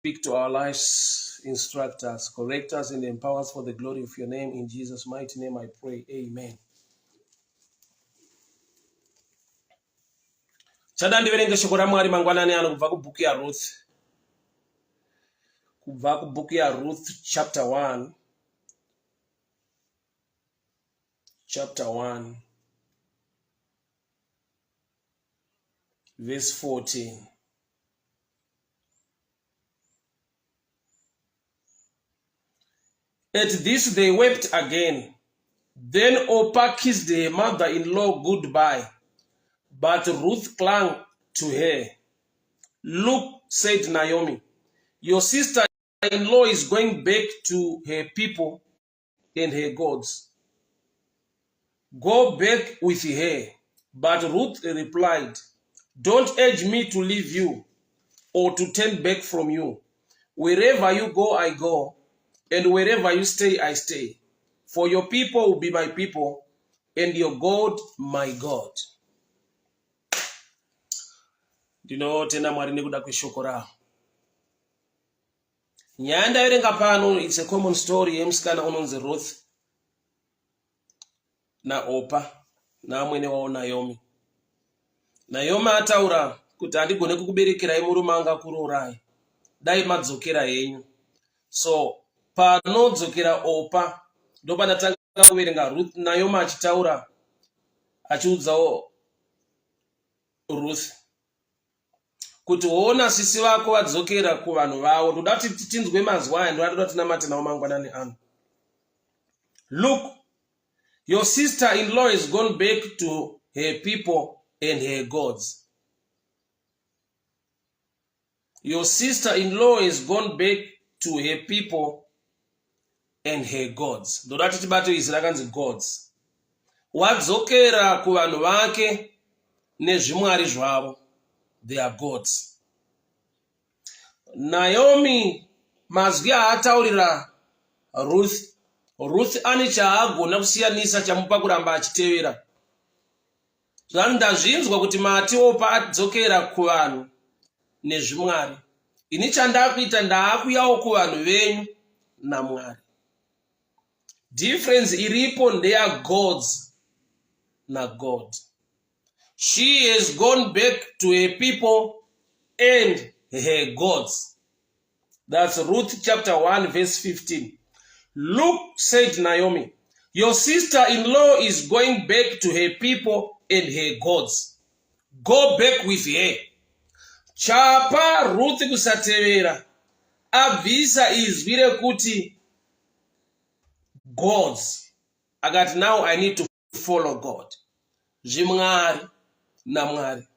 Speak to our lives, instruct us, correct us, and empower us for the glory of your name. In Jesus' mighty name I pray. Amen. Chada ndiverenge shoko raMwari mangwanani ano kubva kubhuku yaRuth. Kubva kubhuku yaRuth chapter 1. Chapter 1. Verse 14. At this they wept again. Then Orpah kissed her mother-in-law goodbye, but Ruth clung to her. Look, said Naomi, your sister-in-law is going back to her people and her gods. Go back with her. But Ruth replied, Don't urge me to leave you or to turn back from you. Wherever you go, I go, and wherever you stay, I stay. For your people will be my people, and your God my God. Ndinotenda Mwari nekuda kweshoko ravo. Nyaya ndaverenga pano it's a common story yemusikana unonzi Ruth naOpa naamwene wavo Naomi. Naomi ataura kuti handigone kukuberekerai murume angakuroorai, dai madzokera henyu. So panodzokera Opa ndopandatanga kuverenga Ruth, Naomi achitaura achiudzawo Ruth kuti hoona sisi vako vadzokera kuvanhu vavo. Ndoda kuti tinzwe mazwi aya, ndoda toda tinamate nawo mangwanani ano. Look, your sister in law has gone back to her people and her gods. Your sister in law has gone back to her people and her gods. Ndoda kuti tibate izwi rakanzi gods. Wadzokera kuvanhu vake nezvimwari zvavo. Their gods. Naomi mazwi aataurira Ruth, Ruth ane chaagona kusiyanisa chamupa kuramba achitevera. Zvanzi ndazvinzwa kuti mati Opa adzokera kuvanhu nezvimwari. Ini chandakuita ndaakuyawo kuvanhu venyu naMwari. Difference iripo ndeya gods naGod. She has gone back to her people and her gods. That's Ruth chapter 1 verse 15. Look, said Naomi, your sister-in-law is going back to her people and her gods. Go back with her. Chapa Ruth kusatevera abvisa izwi rekuti gods akati now I need to follow God. Zvimwari naMwari.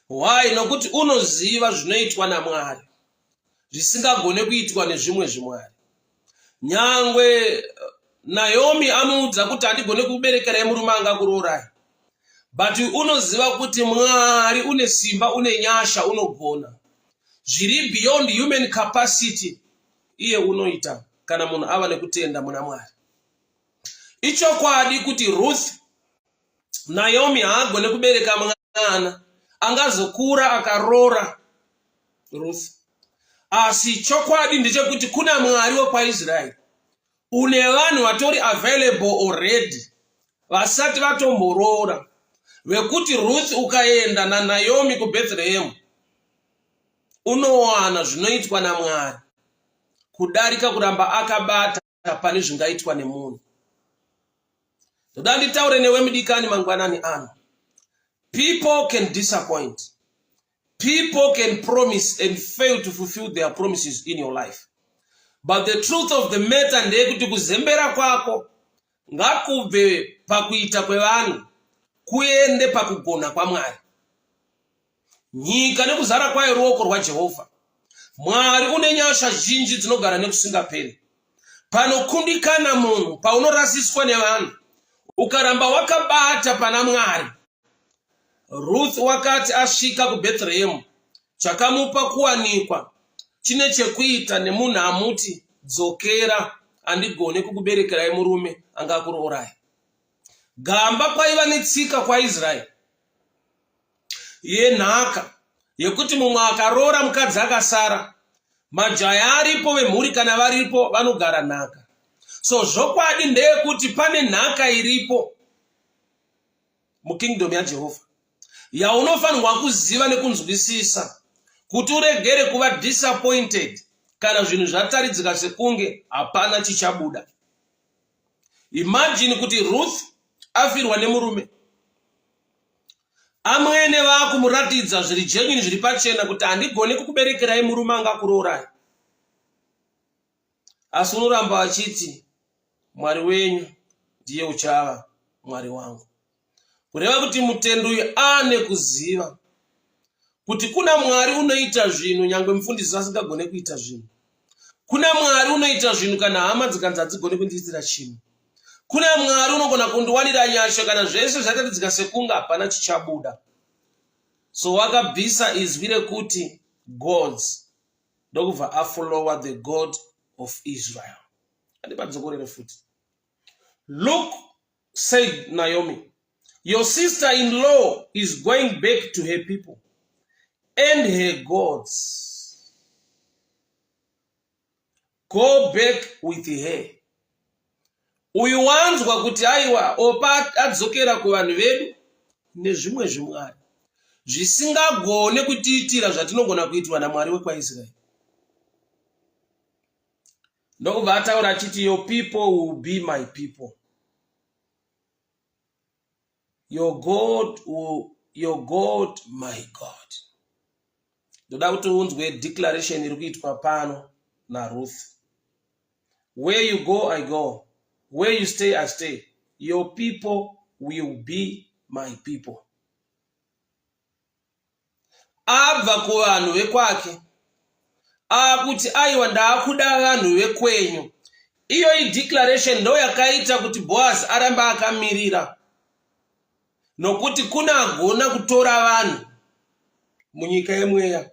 Why? Nokuti unoziva zvinoitwa naMwari zvisingagone kuitwa nezvimwe zvimwari. Nyangwe eh, Naomi amuudza kuti handigone kuberekerai murume angakuroorai, but unoziva kuti Mwari une simba, une nyasha, unogona zviri beyond human capacity. Iye unoita kana munhu ava nekutenda muna Mwari. Ichokwadi kuti Ruth Naomi haagone kubereka mwana angazokura akaroora Ruth. Asi chokwadi ndechekuti kuna Mwari wekwaIsraeri une vanhu vatori available already vasati vatomboroora vekuti Ruth ukaenda naNaomi kuBethlehem unowana zvinoitwa naMwari kudarika kuramba akabata pane zvingaitwa nemunhu. Ndoda nditaure newe mudikani mangwanani ano. People can disappoint. People can promise and fail to fulfill their promises in your life. But the truth of the matter ndeyekuti kuzembera kwako ngakubve pakuita kwevanhu kuende pakugona kwaMwari. Nyika nekuzara kwayo ruoko rwaJehovha. Mwari une nyasha zhinji dzinogara nekusingaperi. Panokundikana munhu, paunorasiswa nevanhu, ukaramba wakabata pana Mwari. Ruth wakati asvika kuBhetherehemu, chakamupa kuwanikwa chine chekuita nemunhu amuti dzokera, handigone kukuberekerai murume angakuroorai. Gamba kwaiva netsika kwaIsraeri yenhaka yekuti mumwe akaroora mukadzi akasara. Majaya aripo vemhuri kana varipo vanogara nhaka. So zvokwadi ndeyekuti pane nhaka iripo mukingdom yaJehovha yaunofanirwa kuziva nekunzwisisa kuti uregere kuva disappointed kana zvinhu zvataridzika sekunge hapana chichabuda. Imagine kuti Ruth afirwa nemurume, amwene vakumuratidza zviri genuine, zviri pachena kuti handigoni kukuberekerai murume angakuroorai, asi unoramba achiti Mwari wenyu ndiye uchava Mwari wangu. Kureva kuti mutendi uyu ane kuziva kuti kuna Mwari unoita zvinhu nyangwe mufundisi asingagone kuita zvinhu. Kuna Mwari unoita zvinhu kana hama dzikanzi hadzigone kundiitira chinhu. Kuna Mwari unogona kundiwanira nyasha kana zvese zvataridzika sekunge hapana chichabuda. So wakabvisa izwi rekuti gods ndokubva afollowa the God of Israel. Andipadzokorere futi. Look, said Naomi, your sister-in-law is going back to her people and her gods. Go back with her. Uyu wanzwa kuti aiwa Opa adzokera kuvanhu vedu nezvimwe zvimwari zvisingagone kutiitira zvatinogona kuitirwa naMwari wekwaIsraeri. Ndokubva ataura achiti your people will be my people. Your God will, your God my God. Ndoda kuti unzwe declaration iri kuitwa pano naRuth. Where you go, I go. Where you stay, I stay. Your people will be my people. Abva kuvanhu vekwake akuti aiwa ndaakuda vanhu vekwenyu. Iyo ideclaration ndo yakaita kuti Boaz arambe akamirira, nokuti kuna agona kutora vanhu munyika yemweya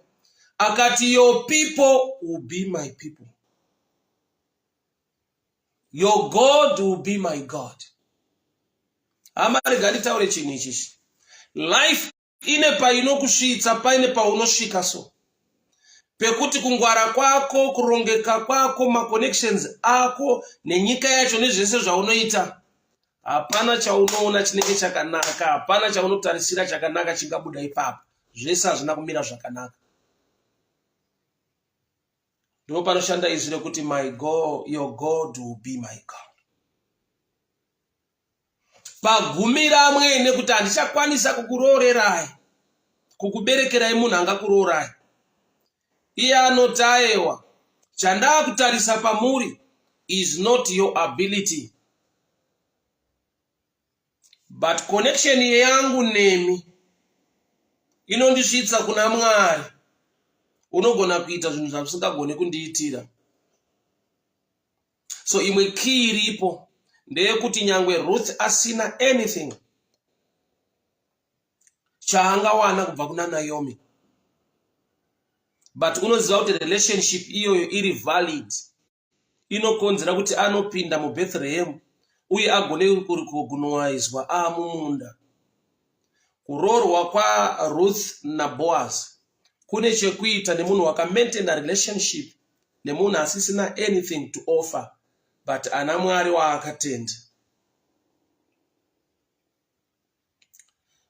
akati your people will be my people, your God will be my God. Hama, rega nditaure chinhu ichichi. Life ine painokusvitsa, paine paunosvika so pekuti kungwara kwako, kurongeka kwako, maconnections ako nenyika yacho nezvese zvaunoita, hapana chaunoona chinenge chakanaka, hapana chaunotarisira chakanaka chingabuda ipapo. Zvese hazvina kumira zvakanaka. Ndipo panoshanda izwi rekuti my God, your God will be my God. Pagumira amwene kuti handichakwanisa kukuroorerai, kukuberekerai munhu angakuroorai. Iye anoti aewa, chandakutarisa pamuri is not your ability, but connection yangu nemi inondisvitsa kuna Mwari unogona kuita zvinhu zvamusingagone kundiitira. So imwe key iripo ndeyekuti nyangwe Ruth asina anything chaangawana kubva kuna Naomi, but unoziva kuti relationship iyoyo iri valid, inokonzera kuti anopinda muBethlehem uye agone kurecognizewa amumunda. Kuroorwa kwaRuth naBoaz kune chekuita nemunhu wakamaintaina relationship nemunhu asisina anything to offer, but ana Mwari waakatenda.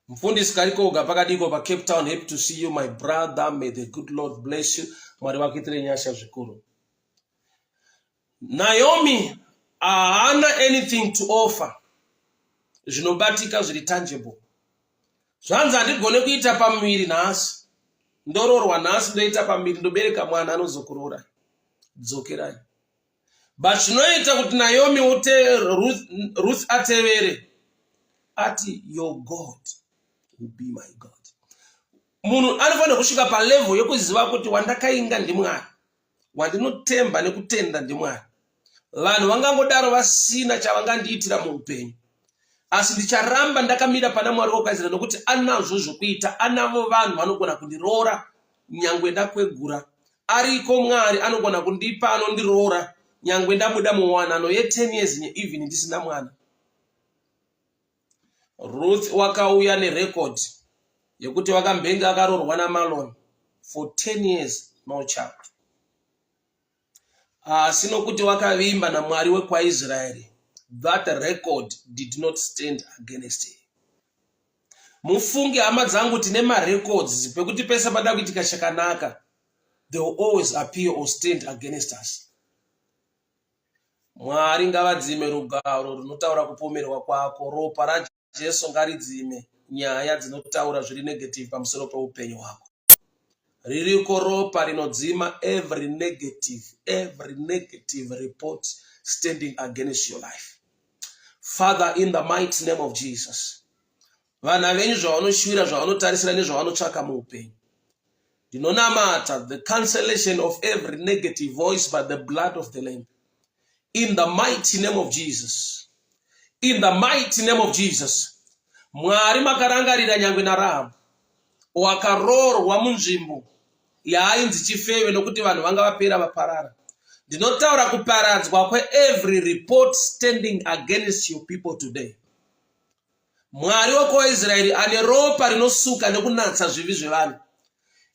Mfundisi Karikoga pakadiko paCape Town, happy to see you my brother, may the good Lord bless you. Mwari vakuitire nyasha zvikuru. Naomi haana anything to offer zvinobatika zviri tangible. Zvanzi handigone kuita pamuviri nhasi, ndoroorwa nhasi, ndoita pamuviri, ndobereka mwana anozokuroora, dzokerai. But zvinoita kuti Naomi ute Ruth atevere ati your God will be my God. Munhu anofanira kusvika palevel yekuziva kuti wandakainga ndiMwari, wandinotemba nekutenda ndiMwari. Vanhu vangangodaro vasina chavangandiitira muupenyu, asi ndicharamba ndakamira pana Mwari wokwaIsraeri, nokuti anazvo zvokuita, anavo vanhu vanogona kundiroora nyangwe ndakwegura. Ariko Mwari anogona kundipa anondiroora nyangwe ndabuda muwanano ye10 years even ndisina mwana. Ruth wakauya nerecord yekuti wakambenge akaroorwa naMalon for 10 years, no child. Asi nokuti wakavimba naMwari wekwaIsraeri, that record did not stand against him. Mufunge hama dzangu, tine marecords pekuti pese pada kuitika chakanaka, they will always appear or stand against us. Mwari ngavadzime rugaro runotaura kupomerwa kwako. Ropa raJesu ngaridzime nyaya dzinotaura zviri negative pamusoro peupenyu hwako. Ririko ropa rinodzima every negative, every negative report standing against your life. Father, in the mighty name of Jesus, vana venyu zvavanoshuvira, zvavanotarisira nezvavanotsvaka muupenyu, ndinonamata the cancellation of every negative voice by the blood of the Lamb. In the mighty name of Jesus. In the mighty name of Jesus. Mwari makarangarira nyangwe naRahabu wakaroorwa munzvimbo yaainzi chifeve nokuti vanhu vanga vapera vaparara. Ndinotaura kuparadzwa kweevery report standing against your people today. Mwari wekwaIsraeri ane ropa rinosuka nekunatsa zvivi zvevanhu.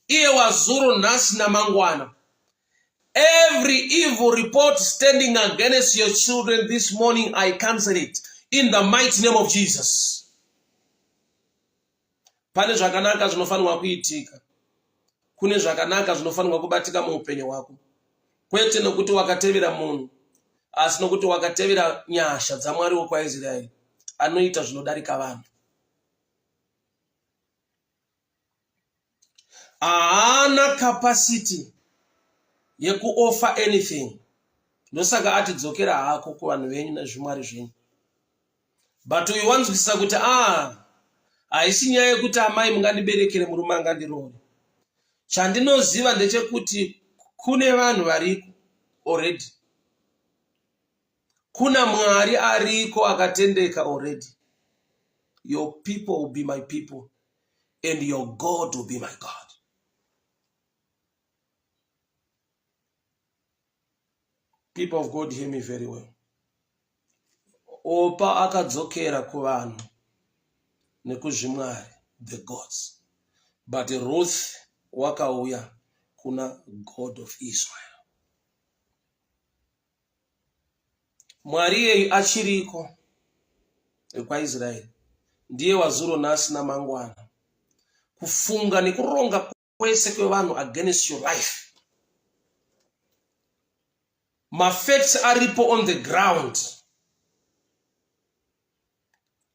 Iye wazuro nhasi namangwana. Every evil report standing against your children this morning, I cancel it in the mighty name of Jesus. Pane zvakanaka zvinofanirwa kuitika. Kune zvakanaka zvinofanirwa kubatika muupenyu hwako. Kwete nokuti wakatevera munhu, asi nokuti wakatevera nyasha dzaMwari wokwaIsraeri anoita zvinodarika vanhu. Haana capacity yekuoffer anything, ndosaka ati dzokera hako kuvanhu venyu nezvimwari zvenyu. But uyu wanzwisisa kuti a ah, haisi nyaya yekuti amai mungandiberekere murume angandiroore. Chandinoziva ndechekuti kune vanhu variko already, kuna Mwari ariko akatendeka already. Your people will be my people and your God will be my God. People of God, hear me very well. Opa akadzokera kuvanhu nekuzvimwari, the gods, but Ruth wakauya kuna God of Israel. Mwari iyeyu achiriko wekwaIsraeri, ndiye wazuro nhasi namangwana. Kufunga nekuronga kwese kwevanhu against your life, mafacts aripo on the ground,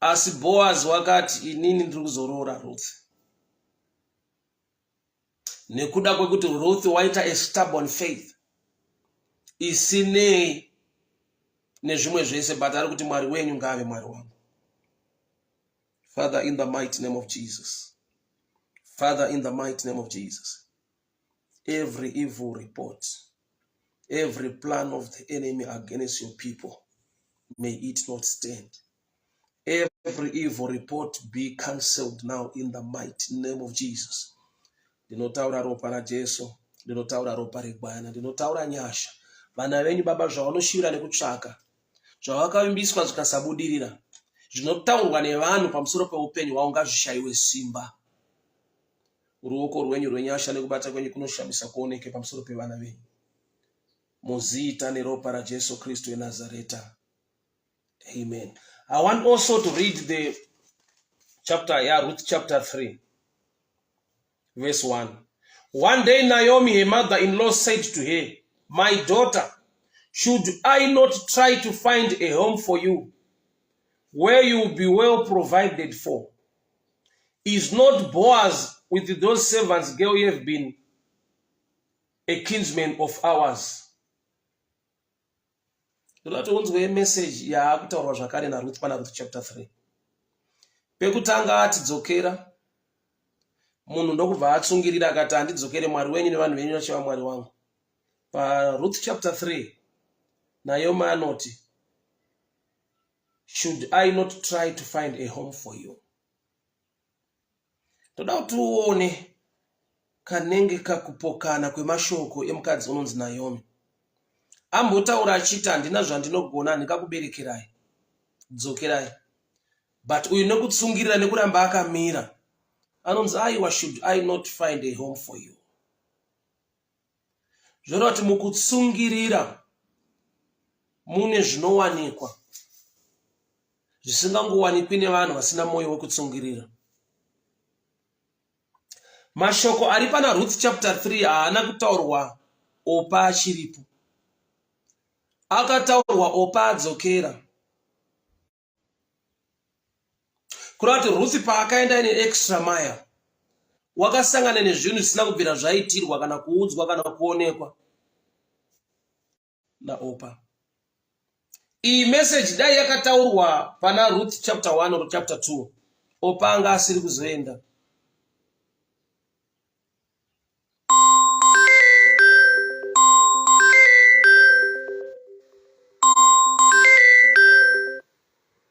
asi Boaz wakati inini ndiri kuzoroora Ruth nekuda kwekuti Ruth waita a stubborn faith isinei nezvimwe zvese, but ari kuti Mwari wenyu ngaave Mwari wangu. Father, in the mighty name of Jesus. Father, in the mighty name of Jesus. Every evil report, every plan of the enemy against your people, may it not stand. Every evil report be cancelled now in the mighty name of Jesus. Ndinotaura ropa raJesu, ndinotaura ropa regwayana, ndinotaura nyasha. Vana venyu baba zvavanoshuvira nekutsvaka, zvavakavimbiswa zvikasabudirira, zvinotaurwa nevanhu pamusoro peupenyu hwavo ngazvishaiwe simba. Ruoko rwenyu rwenyasha nekubata kwenyu kunoshamisa kuoneke pamusoro pevana venyu. Muzita neropa raJesu Kristu weNazareta. Amen. I want also to read the chapter, yeah, Ruth chapter 3, verse 1. One day Naomi, her mother-in-law, said to her, My daughter, should I not try to find a home for you, where you will be well provided for? Is not Boaz with those servants girl you have been a kinsman of ours? Ndoda kuti unzwe message yaakutaurwa zvakare naRuth pana Ruth chapter 3. Pekutanga atidzokera, munhu ndokubva atsungirira akati handidzokere, Mwari wenyu nevanhu venyu vachava Mwari wangu. PaRuth chapter 3, Naomi anoti, Should I not try to find a home for you? Ndoda kuti uone kanenge kakupokana kwemashoko emukadzi unonzi Naomi. Ambotaura achiti handina zvandinogona, handingakuberekerai, dzokerai. But uyu nekutsungirira nekuramba akamira anonzi aiwa, should I not find a home for you? Zvoreva kuti mukutsungirira Mune zvinowanikwa zvisingangowanikwi nevanhu vasina mwoyo wekutsungirira. Mashoko ari pana Ruth chapter 3 haana kutaurwa Opa achiripo. Akataurwa Opa adzokera. Kureva kuti Ruth paakaenda ine extra mile wakasangana nezvinhu zvisina kubvira zvaitirwa kana kuudzwa kana kuonekwa naOpa. Iyi message dai yakataurwa pana Ruth chapter 1 or chapter 2 Opa anga asiri kuzoenda.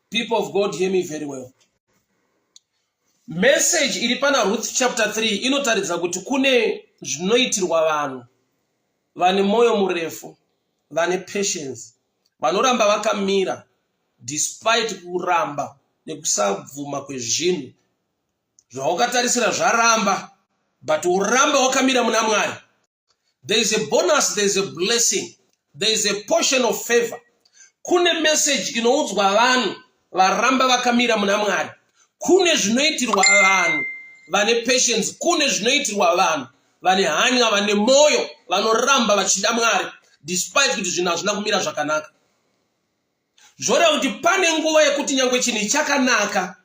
People of God, hear me very well. Message iri pana Ruth chapter 3 inotaridza kuti kune zvinoitirwa vanhu vane mwoyo murefu, vane patience, vanoramba vakamira despite kuramba nekusabvuma kwezvinhu zvawakatarisira zvaramba but woramba wakamira muna Mwari. There is a bonus, there is a blessing, there is a portion of favor. Kune message inoudzwa vanhu varamba vakamira muna Mwari. Kune zvinoitirwa vanhu vane patience, kune zvinoitirwa vanhu vane hanya, vane moyo, vanoramba vachida Mwari despite kuti zvinhu hazvina kumira zvakanaka. Zvoreva kuti pane nguva yekuti nyangwe chinhu chakanaka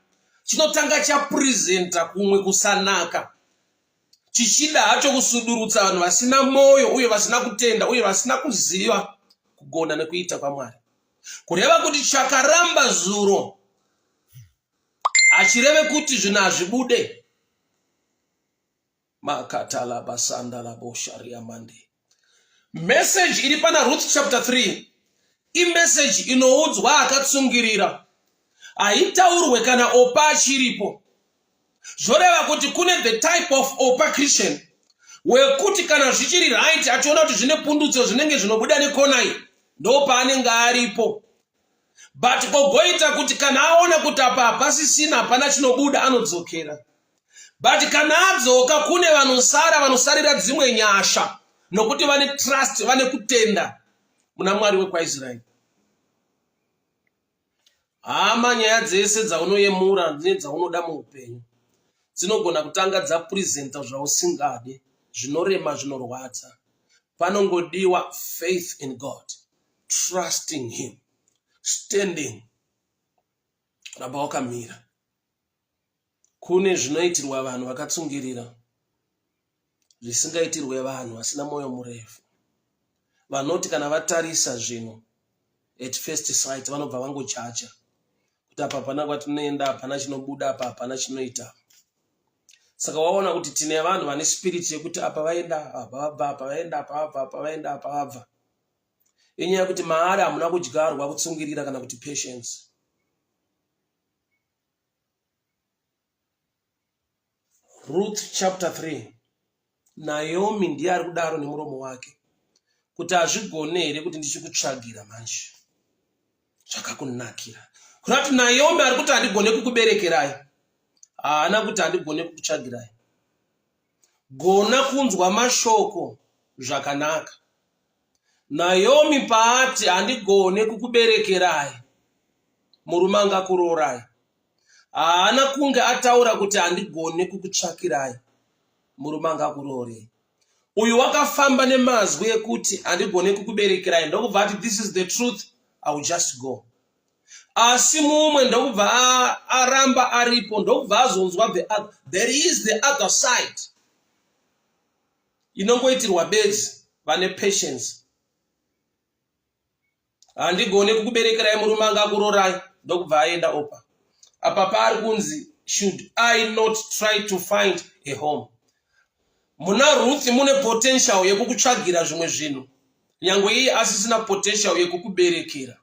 chinotanga chapresenta kumwe kusanaka chichida hacho kusudurutsa vanhu vasina mwoyo uye vasina kutenda uye vasina kuziva kugona nekuita kwaMwari. Kureva kuti chakaramba zuro hachireve kuti zvinhu hazvibude. Makatalabasandalabosharia Message iri pana Ruth chapter 3 imessage inoudzwa akatsungirira, haitaurwe kana Opa achiripo. Zvoreva kuti kune the type of Opa Christian wekuti kana zvichiri right achiona kuti zvine pundutso zvinenge zvinobuda nekona iyi ndopaanenge aripo, but kogoita kuti kana aona kuti apa hapasisina hapana chinobuda anodzokera. But kana adzoka kune vanosara vanosarira dzimwe nyasha nokuti vane trust vane kutenda muna Mwari wekwaIsraeri. Hama, nyaya dzese dzaunoyemura nedzaunoda muupenyu dzinogona kutanga dzapresenta zvausingade, zvinorema, zvinorwadza. Panongodiwa faith in God, trusting him, standing, ramba wakamira. Kune zvinoitirwa vanhu vakatsungirira zvisingaitirwe vanhu vasina mwoyo murefu. Vanoti kana vatarisa zvinhu at first sight vanobva vangojaja kuti apa hapana kwatinoenda, hapana chinobuda apa, hapana chinoita. Saka waona kuti tine vanhu vane spirit yekuti apa vaenda, apa vabva, apa vaenda, apa vabva, apa vaenda, apa vabva. Inyaya yekuti maari hamuna kudyarwa kutsungirira kana kuti patience. Ruth chapter 3 Naomi ndiye ari kudaro nemuromo wake kuti hazvigone here kuti ndichikutsvagira manje zvakakunakira kurati Naomi ari kuti handigone kukuberekerai haana kuti handigone kukutsvagirai gona kunzwa mashoko zvakanaka Naomi paati handigone kukuberekerai murume angakuroorai haana kunge ataura kuti handigone kukutsvakirai murume angakuroorei. Uyu wakafamba nemazwi ekuti handigone kukuberekerai ndokubva ati this is the truth I will just go. Asi mumwe ndokubva aramba aripo ndokubva azonzwa the other, there is the other side inongoitirwa bedzi vane patience. Handigone kukuberekerai murume anga akurorai ndokubva aenda opa. Apa paari kunzi should I not try to find a home. Muna Ruth mune potential yekukutsvagira zvimwe zvinhu nyangwe iye asisina potential yekukuberekera.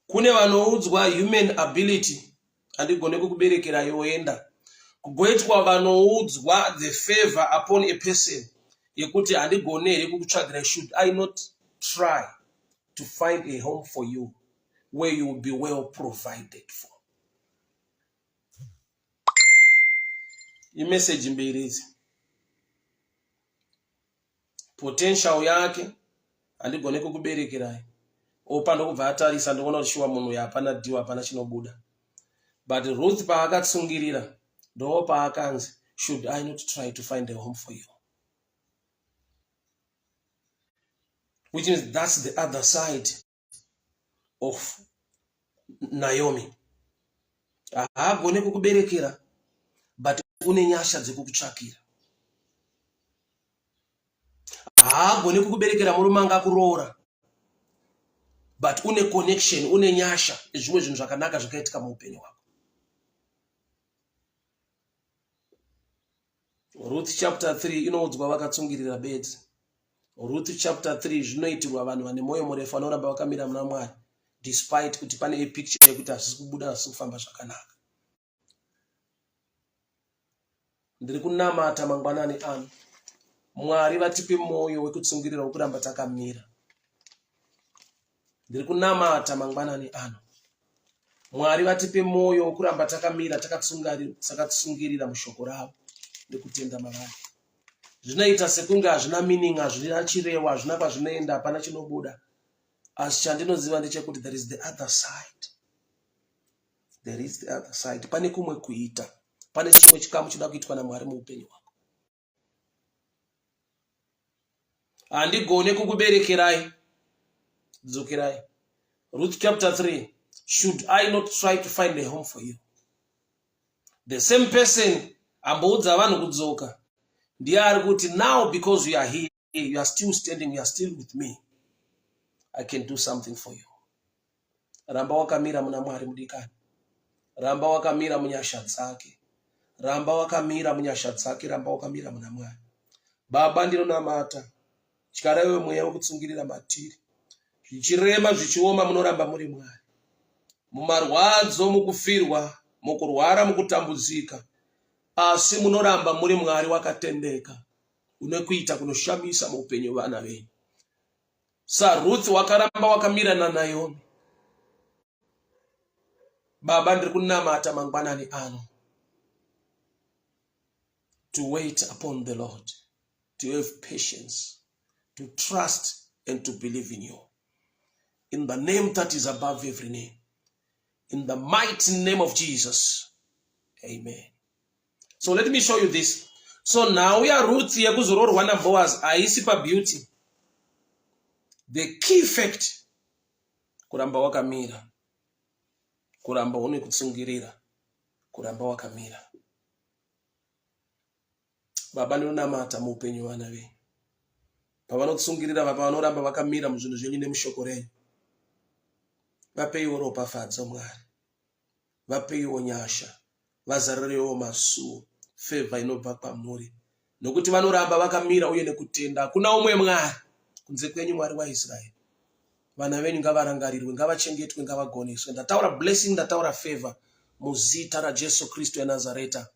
Kune vanoudzwa human ability handigone kukuberekera yoenda. Kugoitwa vanoudzwa the favor upon a person yekuti handigone here kukutsvagira should I not try to find a home for you where you will be well provided for. Imeseji mbiri idzi. Potential yake handigone kukuberekerai. Opa ndokubva atarisa ndokuona kuti shuwa munhu uyu hapana deal hapana chinobuda. But Ruth paakatsungirira ndo paakanzi should I not try to find a home for you? Which means that's the other side of Naomi. Haagone kukuberekera but une nyasha dzekukutsvakira. Haagone kukuberekera murume anga kuroora but une connection, une nyasha nezvimwe zvinhu zvakanaka zvakaitika muupenyu hwako. Ruth chapter 3 inoudzwa vakatsungirira bedzi. Ruth chapter 3 zvinoitirwa vanhu vane mwoyo murefu vanoramba vakamira muna Mwari despite kuti pane a picture yekuti hazvisi kubuda hazvisi kufamba zvakanaka. Ndiri kunamata mangwanani ano. Mwari vatipe mwoyo wekutsungirira wekuramba takamira. Ndiri kunamata mangwanani ano. Mwari vatipe mwoyo wokuramba takamira takatsungirira mushoko ravo nekutenda mavari. Zvinoita sekunge hazvina meaning, hazvina chirevo, hazvina kwazvinoenda, hapana chinobuda. Asi chandinoziva ndechekuti there is the other side. There is the other side. Pane kumwe kuita. Pane chimwe chikamu chinoda kuitwa naMwari muupenyu hwako. Handigone kukuberekerai. Dzokerai. Ruth chapter 3. Should I not try to find a home for you? The same person amboudza vanhu kudzoka ndiye ari kuti now because you are here, you are still standing, you are still with me. I can do something for you. Ramba wakamira muna Mwari mudikani. Ramba wakamira munyasha dzake. Ramba wakamira munyasha dzake, ramba wakamira muna Mwari. Baba ndinonamata. Tyaraiwe mweya wekutsungirira matiri. Zvichirema zvichioma munoramba muri Mwari. Mumarwadzo, mukufirwa, mukurwara, mukutambudzika. Asi munoramba muri Mwari wakatendeka. Une kuita kunoshamisa muupenyu vana venyu. SaRuth wakaramba wakamira naNaomi. Baba ndiri kunamata mangwanani ano. To wait upon the Lord, to have patience, to trust and to believe in you. In the name that is above every name. In the mighty name of Jesus. Amen. So let me show you this. So nhau yaRuth yekuzoroorwa naBoaz haisi pabeauty. The key fact kuramba wakamira, kuramba une kutsungirira, kuramba wakamira. Baba ndinonamata muupenyu vana venyu pavanotsungirira, pavanoramba vakamira muzvinhu zvenyu nemushoko renyu, vapeiwo ropafadzo Mwari. Vapeiwo nyasha, vazarireiwo masuo, fevha inobva kwamuri, nokuti vanoramba vakamira uye nekutenda. Hakuna umwe Mwari kunze kwenyu, Mwari waIsraeri. Vana venyu ngavarangarirwe, ngavachengetwe, ngavagoneswe. Ndataura blessing, ndataura favor muzita raJesu Kristu weNazareta.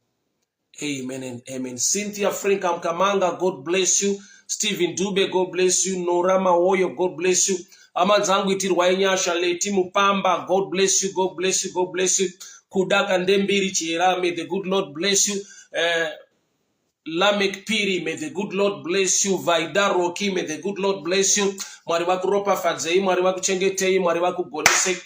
Amen and amen. Cynthia Frank Mkamanga, God bless you. Stephen Dube, God bless you. Nora Mawoyo, God bless you. Hama dzangu itirwai nyasha. Leti Mupamba, God bless you, God bless you, God bless you. Kuda Kandembiri Chihera, may the good Lord bless you. Lamek Piri, may the good Lord bless you. Vaida Roki, may the good Lord bless you. Mwari vakuropafadzei, Mwari vakuchengetei, Mwari vakugonesei.